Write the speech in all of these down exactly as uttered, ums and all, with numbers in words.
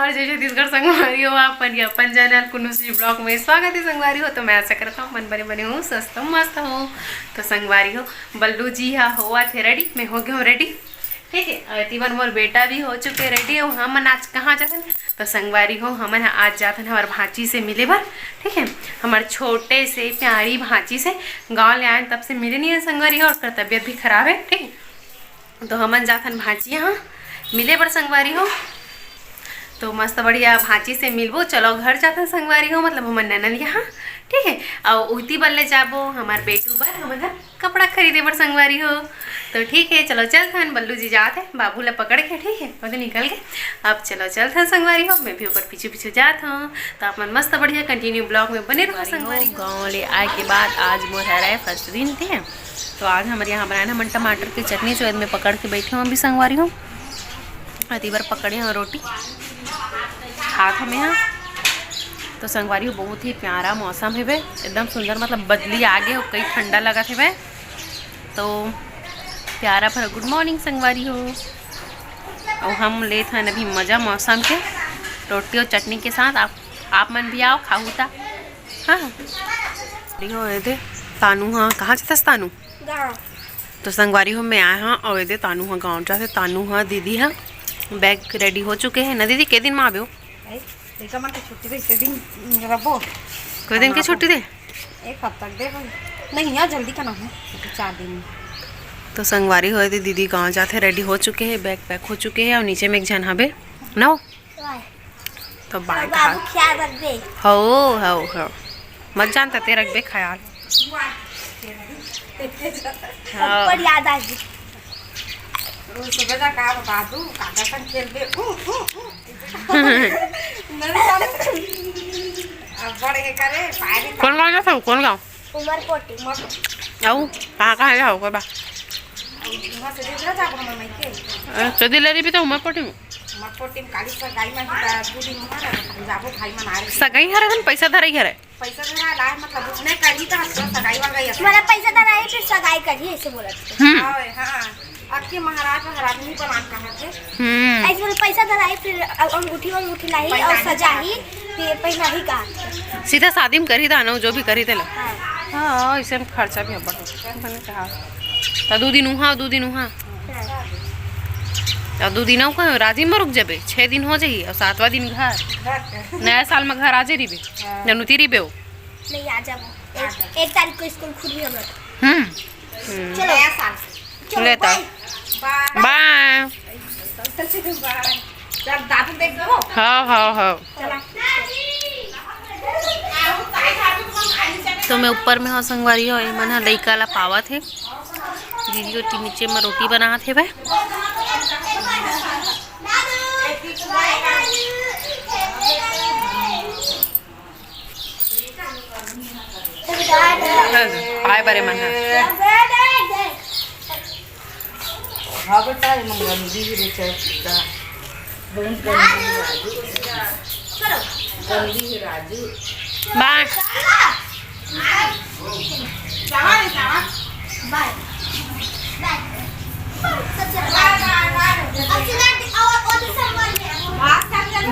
और जय छत्तीसगढ़ संगवारी हो, आप मन के अपन चैनल कुन्नू श्री ब्लॉग में स्वागत है संगवारी हो। तो मैं आशा करता हूँ मन बने बने हो, स्वस्थ हो, मस्त हो। तो संगवारी हो, बल्लू जी हा होवत हे रेडी, मैं हो गया हूँ रेडी, ठीक है। और एती बर मोर बेटा भी हो चुके रेडी। और हमन आज कहाँ जाथन? तो संगवारी हो, हमन ह आज जाथन हमर भांची से मिले बर, ठीक है। हमर छोटे से प्यारी भांची से गाँव ले आयन, तब से मिले नहीं है संगवारी हो, और ओकर तबीयत भी खराब है, ठीक है। तो हमन जाथन भांची यहाँ मिले बर संगवारी हो। तो मस्त बढ़िया भांची से मिलबो। चलो घर जाथन संगवारी हो, मतलब हमर ननद यहाँ, ठीक है। और उती बर ले जाबो हमर बेटू बर, हमन ह कपड़ा खरीदे बर संगवारी हो। तो ठीक है, चलो चलथन। बल्लू जी जात है बाबू ला पकड़ के, ठीक है, ओदे निकल के। अब चलो चलथन संगवारी हो, मैं भी ओकर पीछे पीछे जात हूँ। तो आप मन मस्त बढ़िया कंटिन्यू ब्लॉग में बने रहो संगवारी हो। गाँव ले आए के बाद आज मोर हरय फर्स्ट दिन, ठीक है। तो आज हमर यहाँ बनाए ना हमन टमाटर के चटनी, जो मैं पकड़ के बैठे हूँ अभी संगवारी हो। अति बर पकड़े हूँ रोटी, खात हूँ मैं यहाँ। तो संगवारी हो, बहुत ही प्यारा मौसम हेवे, एकदम सुंदर, मतलब बदली आ गे हो, कई ठंडा लगत हेवे। तो प्यारा भरा गुड मॉर्निंग संगवारी हो। और हम लेत हन अभी मजा मौसम के, रोटी और चटनी के साथ। आप, आप मन भी आओ, खाहू ता। हाँ, देखो ये दे, तानू हाँ, कहाँ जाथस तानू? गाँव। तो संगवारी हो, मैं आए हाँ, और ये दे तानू हाँ गाँव जाथे। तानू हाँ, दीदी हाँ, बैग रेडी हो चुके हैं ना दीदी, के दिन में आबे हो? ए, लइका मन के छुट्टी रहिथे, दिन रबो। कोई दिन के छुट्टी दे? एक हफ्ता के दे भाई। नहीं, यहाँ जल्दी का ना हो, चार दिन में। तो संगवारी हो, ये दे दीदी गाँव जाथे, रेडी हो चुके हैं, बैग पैक हो चुके हैं, और नीचे में एक झन हबे ना हो। वाह। तो बाय बाबू कहा। ख्याल रखबे। हो, हो, हो। मत जानता ते रखबे ख्याल। हाँ। ऊपर याद आ गई। वो सुबह का का बता दूँ, काका संग खेलबे। ऊ, ऊ, ऊ। नहीं जानू। अब बड़े के करे, पाए भी कौन गाँव जाता हूँ? कौन गाँव? उमरकोटी। उमर- आऊ, कहाँ, कहाँ जाओ, कोई बा? वहाँ से दूसरा जाबो हमर मायके। अ, कदी ले रही भी तो उमरकोटी में? उमरकोटी में काली सगाई में ही ता दू दिन वहाँ रहे, जाबो भाई मन आ रहे। सगाई हरे धन पैसा धराई हरे? पैसा धरा लाए, मतलब उसने करी तो हम तो सगाई वाला ही है। मतलब पैसा धराई फिर सगाई करी, ऐसे बोला था। हम्म। हाँ, हाँ। अब के महाराज महाराज नहीं बना कहा थे। हम्म। ऐसे बोले पैसा धराई फिर अंगूठी वंगूठी लाई और सजाही, फिर पहनाही कहा थे। सीधा शादी में करी था ना, जो भी करी थे ला। हाँ। हाँ, ऐसे में खर्चा भी बढ़ होता है, मैंने कहा। तो दो दिन वहाँ, दो दिन वहाँ। हाँ। और दो दिन का राजी में रुक जाबे, छह दिन हो जाही और सातवां दिन घर। घर। नया साल में घर आ जे रहिबे, हाँ। जनुती रहिबे हो। नहीं, आ जाबो। एक, एक तारीख को स्कूल खुली हमर। हम्म। हम्म। चलो। नया साल से। चलो, ले तो। बाय। बाय। बाय। चल, दादू देख दो। हाँ, हाँ, हाँ। चला। तो मैं ऊपर में हूँ संगवारी हो, ये मन ह लइका ला पावत हे। दीदी रोटी नीचे में रोटी बनात हे भाई। हाय बरे मन ह। हाँ बेटा, ये मन गंदी ही रे चर्चा। बहुत गंदी है राजू। गंदी है राजू। बाय।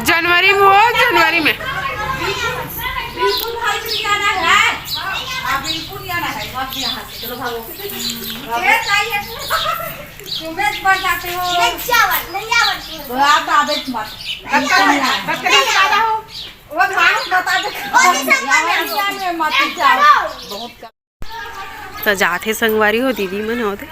जनवरी में हो, जनवरी में। बिल्कुल भाई प्रिया ना है। हाँ, बिल्कुल या ना है, मत भी यहाँ से। चलो भागो। ये चाहिए। तुम्हें बढ़ जाते हो। नहीं आवत, नहीं आवत। तो आप आदत मत। वो मांस बता दे। वो भी सब मांस। दुनिया में मत जाओ। बहुत कम। तो जाथे संगवारी हो दीदी मन होते।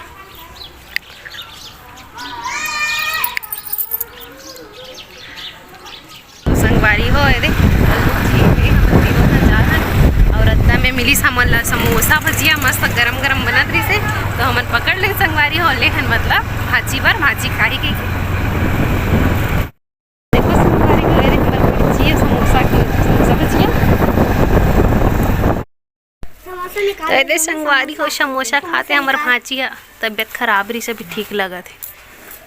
तो संगवारी हो, ये देख, कल्लू जी, ये हमन तीनों झन जात हन। और रद्दा में मिलिस हमन ला समोसा भजिया, मस्त गरम गरम बनत रहिसे, तो हमन पकड़ ले संगवारी हो, लेहन मतलब भांची बर, भांची खाही के। देखो संगवारी हो, ये देख, हमर भजिया, समोसा के, समोसा भजिया। तो ये दे संगवारी हो, समोसा खाते हमर भांची ह, तबीयत खराब रहिस, अभी ठीक लगत हे।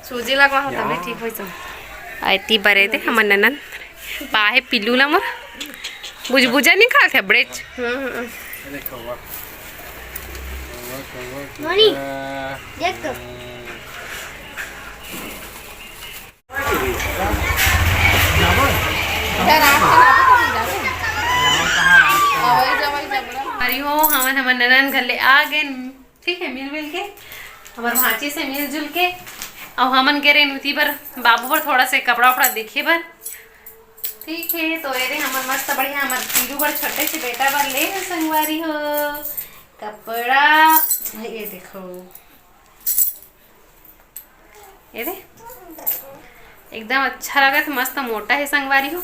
सूजी लगवा हो, तभी ठीक होइस। अति बरे दे हमर ननद पाहे पिल्लू ला मोर। बुजबुजा नहीं खाते बड़ेच। मनी, देख तो। अरे हो, हमन हमर ननन घर ले आ गए। ठीक है, मिल मिल के, हमर भांची से मिलजुल के। अउ हमन गे रहे नुती बर, बाबू बर थोड़ा से कपड़ा उपड़ा देखे बर। ठीक है, तो ये दे हमर मस्त बढ़िया, हमर पीरू बर, छोटे से बेटा बर ले हे संगवारी हो कपड़ा। ये देखो, ये दे, एकदम अच्छा लगत, मस्त मोटा है संगवारी हो।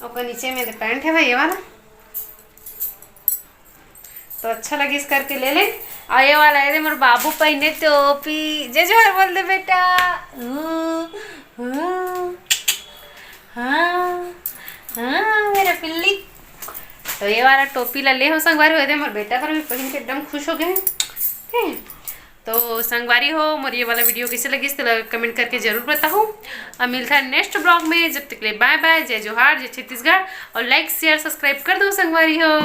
ओकर नीचे में पैंट है भाई, ये वाला, तो अच्छा लगिस करके ले ले। अउ ये वाला, ये दे मोर बाबू पहिने टोपी। जय जोहार बोल दे बेटा। ऊ, ऊ, हाँ, हाँ, मेरा पिल्ली। तो ये वाला टोपी ला ले हो संगवारी हो, ये दे मोर बेटा बर भी पहिन के एकदम खुश हो गए हैं। ठीक है? तो संगवारी हो, मोर ये वाला वीडियो कैसे लगिस, तेला कमेंट करके जरूर बताओ। अब मिलता है नेक्स्ट ब्लॉग में, जब तक के लिए बाय बाय, जय जोहार, जय छत्तीसगढ़, और लाइक शेयर सब्सक्राइब कर दो संगवारी हो।